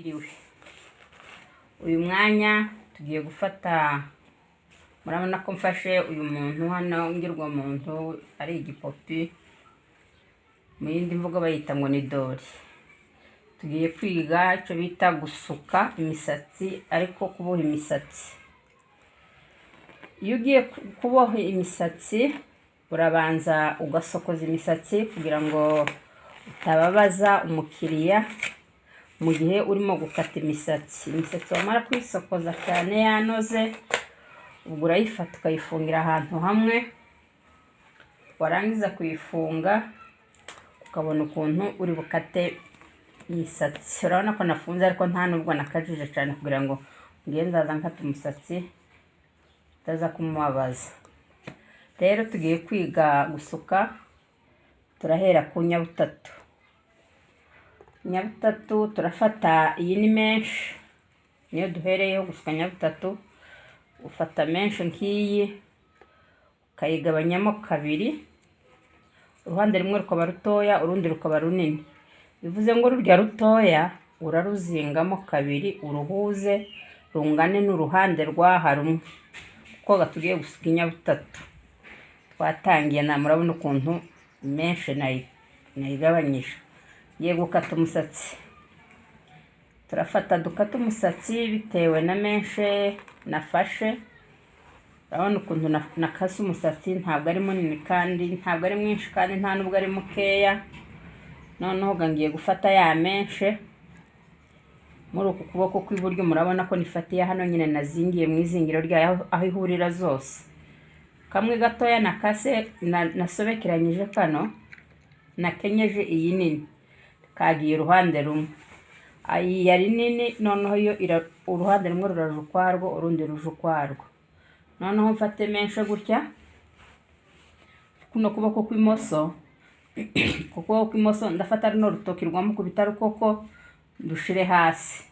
Mwiriwe, uyu mwanya tugiye gufata, murabona ko mfashe uyu muntu hano, ngirwamuntu ari igipopi, mu yindi mvugo bayita ngo ni doll. Tugiye kwiga icyo bita gusuka imisatsi, ariko kuboha imisatsi. Iyo ugiye kuboha imisatsi, urabanza ugasokoza imisatsi kugira ngo utababaza umukiriya mu gihe urimo gukata imisatsi. Imisatsi wamara kuyisokoza cyane yanoze, ubwo urayifata ukayifungira ahantu hamwe, warangiza kuyifunga ukabona ukuntu uri bukate imisatsi. Urabona ko nafunze, ariko nta nubwo nakajije cyane kugira ngo ngiye nzaza nkata umusatsi utaza kumubabaza. Rero tugiye kwiga gusuka, turahera ku nyabutatu. Nyabutatu turafata iyi ni mèche, niyo duhereyeho gusuka nyabutatu. Ufata mèche nk'iyi ukayigabanyamo kabiri, uruhande rumwe rukaba rutoya, urundi rukaba runini. Bivuze ngo rurya rutoya uraruzingamo kabiri, uruhuze rungane n'uruhande rw'aha rumwe, kuko tugiye gusuka inyabutatu. Twatangiye na murabona ukuntu mèche nayigabanyije. Ngiye gukata umusatsi, turafata dukate umusatsi bitewe na mèche nafashe. Urabona ukuntu nakase umusatsi, ntabwo ari munini kandi ntabwo ari mwinshi kandi nta nubwo ari mukeya. Noneho ngiye gufata ya mèche muri uku kuboko kw'iburyo. Murabona ko nifatiye hano nyine, nazingiye mu izingiro ryayo aho ihurira zose. Kamwe gatoya nakase nasobekeranyije kano nakenyeje iyi nini, kagiye uruhande rumwe. Iyi yari nini, noneho yo uruhande rumwe ruraje ukwarwo, urundi ruje ukwarwo. Noneho mfate mèche gutya, kuno kuboko kw'imoso. Ku kuboko kw'imoso ndafata runo rutoki rwa mukubita rukoko ndushire hasi.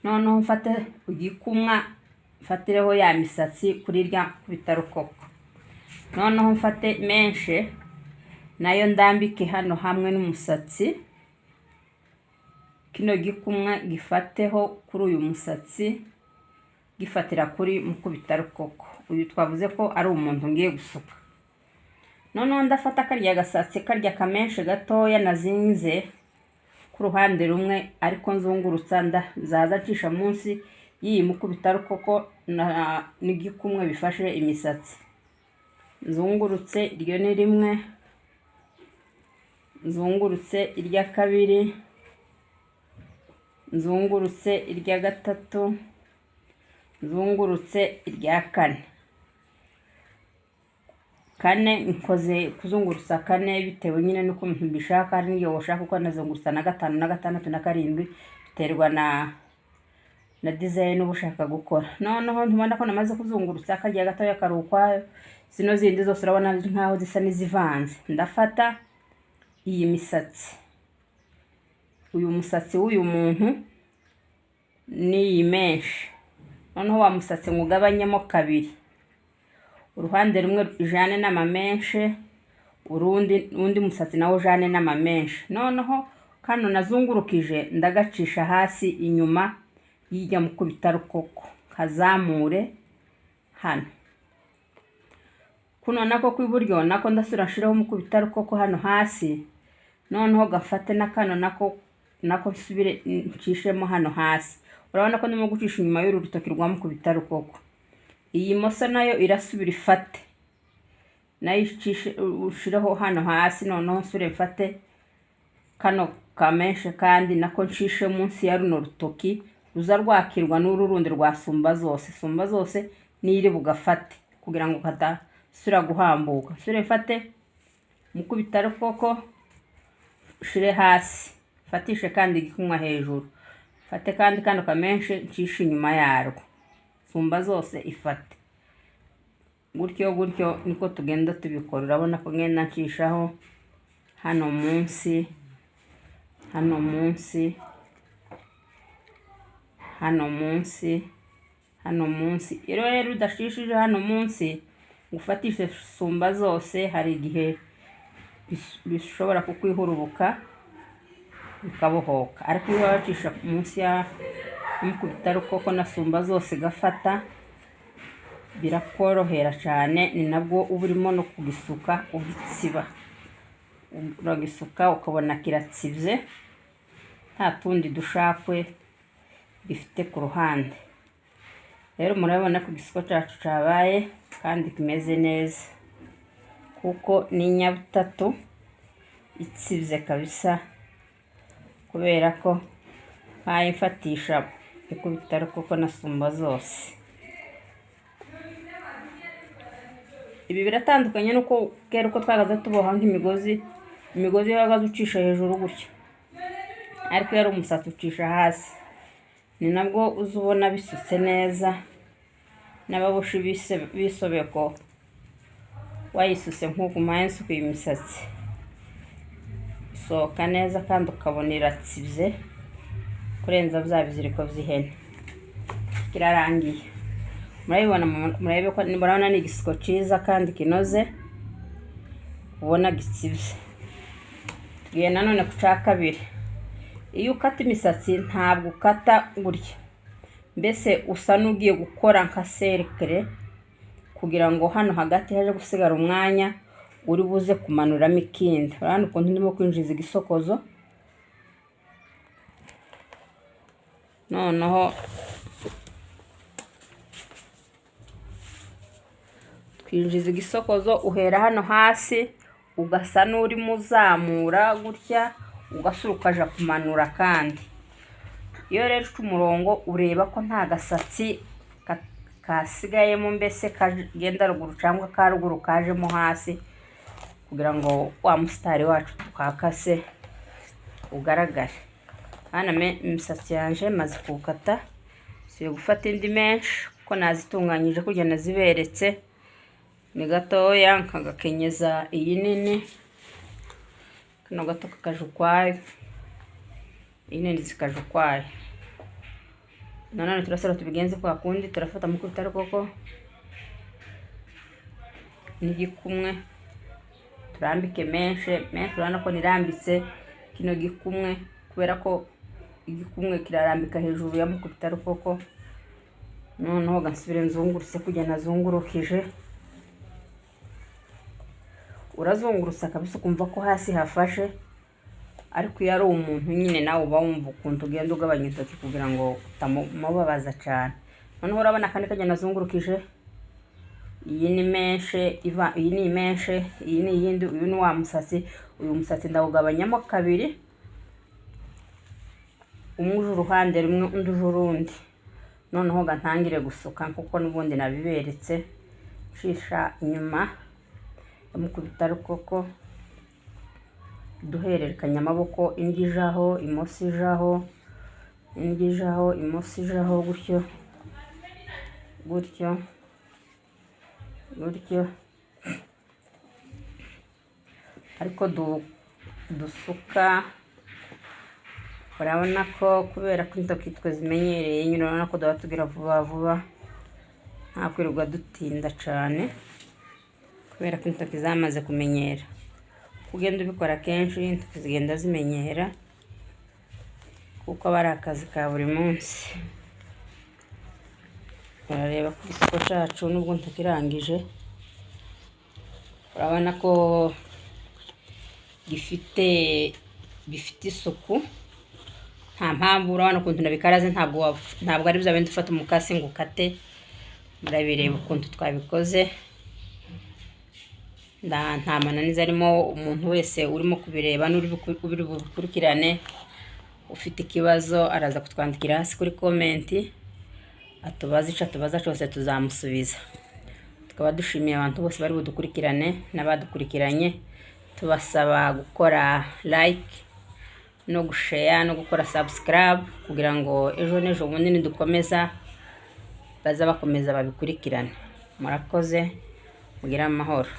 Noneho mfate igikumwa, mfatireho ya misatsi kuri rya kubita rukoko. Noneho mfate mèche nayo ndambike hano hamwe n'umusatsi, kino gikumwa gifateho kuri uyu musatsi, gifatira kuri mukubita rukoko. Uyu twavuze ko ari umuntu ngiye gusuka. Noneho ndafata karya gasatsi, karya kamèche gatoya nazinze ku ruhande rumwe, ariko nzungurutsa, nzaza ncisha munsi y'iyi mukubita rukoko n'igikumwe bifashe imisatsi. Nzungurutse, iryo ni rimwe, nzungurutse irya kabiri, nzungurutse irya gatatu, nzungurutse irya kane. Kane nkoze kuzungurutsa kane bitewe nyine n'ukuntu mbishaka. Hari n'igihe washaka ukanazungurutsa na gatanu na gatandatu na karindwi, biterwa na design uba ushaka gukora. Noneho ntubona ko namaze kuzungurutsa, karya gatoya kari ukwayo, zino zindi zose urabona nkaho zisa n'izivanze. Ndafata iyi misatsi, uyu musatsi w'uyu muntu n'iyi mèche. Noneho wa musatsi ngugabanyemo kabiri, uruhande rumwe ujane n'amamèche, urundi undi musatsi nawo ujane n'amamèche. Noneho kano nazungurukije ndagacisha hasi inyuma y'ijya mukubita rukoko, kazamure hano. Kuno nako kw'iburyo nako ndasubira nshireho umukubita rukoko hano hasi. Noneho gafate na kano nako nsubire ncishemo hano hasi. Urabona ko ndimo gucisha inyuma y'uru rutoki rwa mukubita rukoko. Iyi moso nayo irasubira ifate, nayo icishe, ushireho hano hasi. Noneho nsubire mfate kano kamèche kandi nako ncishe munsi ya runo rutoki ruza rwakirwa n'uru rundi rwa sumba zose. Sumba zose niri bugafate kugira ngo kadasubira guhambuka. Nsubire mfate mukubita rukoko, ushire hasi, fatishe kandi igikumwa hejuru, fate kandi kano kamèche ncishe inyuma yarwo, sumba zose ifate. Gutyo gutyo niko tugenda tubikora. Urabona ko ngenda ncishaho hano munsi, hano munsi, hano munsi, hano munsi. Iyo rero udashishije hano munsi ngo ufatishe sumba zose, hari igihe bishobora kukwihurubuka. Bikabohoka. Ariko iyo wacisha munsi ya mukubita rukoko na sumba zose igafata, birakorohera cyane. Ni nabwo uba urimo no kugisuka ugitsiba. Uragisuka ukabona kiratsibye, nta tundi dushakwe gifite ku ruhande. Rero murabona ko igisuko cyacu cyabaye kandi kimeze neza, kuko ni inyabutatu itsibye kabisa, kubera ko mpaye mfatisha ikubita rukoko na sumba zose. Ibi biratandukanye nuko kera uko twagaze tuboha nk'imigozi. Imigozi wagaze ucisha hejuru gutya, ariko iyo ari umusatsi ucisha hasi. Ni nabwo uza ubona bisutse neza. N'ababoshi b'isobeko wayisutse nk'uku mpaye nsukuye imisatsi, isohoka neza kandi ukabona iratsibye kurenza bya biziriko by'ihene. Kirarangiye, murabibona. Murebe ko murabona ni igisuko cyiza kandi kinoze, ubona gitsibye. Tugiye nanone ku cya kabiri. Iyo ukata imisatsi ntabwo ukata gutya, mbese usa n'ugiye gukora nka cercle, kugira ngo hano hagati haje gusigara umwanya uri buze kumanuramo ikindi. Urabona ukuntu ndimo kwinjiza igisokozo. Noneho twinjiza igisokozo, uhera hano hasi ugasa n'urimo uzamura gutya, ugasura ukaja kumanura. Kandi iyo rero uca umurongo, ureba ko nta gasatsi kasigayemo, mbese kagenda ruguru cyangwa ka ruguru kajemo hasi, kugira ngo wa musitari wacu twakase ugaragare. Hano imisatsi yanje maze kuwukata, nsubiye gufata indi menshi kuko nazitunganyije kurya naziberetse. Ni gatoya nkagakenyeza iyi nini, kano gato kakaja ukwayo, iyi nini zikaja ukwayo. Nanone turasara tubigenze kwa kundi. Turafata mukubita rukoko n'igikumwe, turambike mèche mèche. Urabona ko nirambitse kino gikumwe, kubera ko igikumwe kirarambika hejuru ya mukubita rukoko. Noneho gasubire nzungurutse kujya nazungurukije. Urazungurutsa kabisa ukumva ko hasi hafashe. Ariko iyo ari umuntu nyine, nawe uba wumva ukuntu ugenda ugabanya intoki kugira ngo utamubabaza cyane. Noneho urabona akandi kajya nazungurukije. Iyi ni mèche iva, iyi ni mèche, iyi ni iyindi. Uyu ni wa musatsi. Uyu musatsi ndawugabanyamo kabiri, umwe uje uruhande rumwe, undi uje urundi. Noneho ntangire gusuka nkuko n'ubundi nabiberetse, nshisha inyuma mukubita rukoko, duhererekanya amaboko, indyo ijaho, imoso ijaho, indyo ijaho, imoso ijaho, gutyo gutyo gutyo. Ariko dusuka, urabona ko kubera ko intoki twe zimenyereye nyine, urabona ko duba tugira vuba vuba, nta kwirirwa dutinda cyane, kubera ko intoki zamaze kumenyera. Uko ugenda ubikora kenshi, intoki zigenda zimenyera, kuko aba ari akazi ka buri munsi. Urareba ku gisuko cyacu, nubwo ntakirangije, urabona ko gifite isuku. Nta mpamvu, urabona ukuntu nabikaraze. Ntabwo ari bya bindi ufata umukasi ngo ukate. Murabireba ukuntu twabikoze, nta mananiza arimo. Umuntu wese urimo kubireba n'uri bubikurikirane, ufite ikibazo araza kutwandikira hasi kuri comment, atubaze icyo atubaza cyose, tuzamusubiza. Tukaba dushimiye abantu bose bari budukurikirane n'abadukurikiranye, tubasaba gukora like no gushare no gukora subscribe, kugira ngo ejo n'ejo bundi nidukomeza baza bakomeza babikurikirane. Murakoze, mugire amahoro.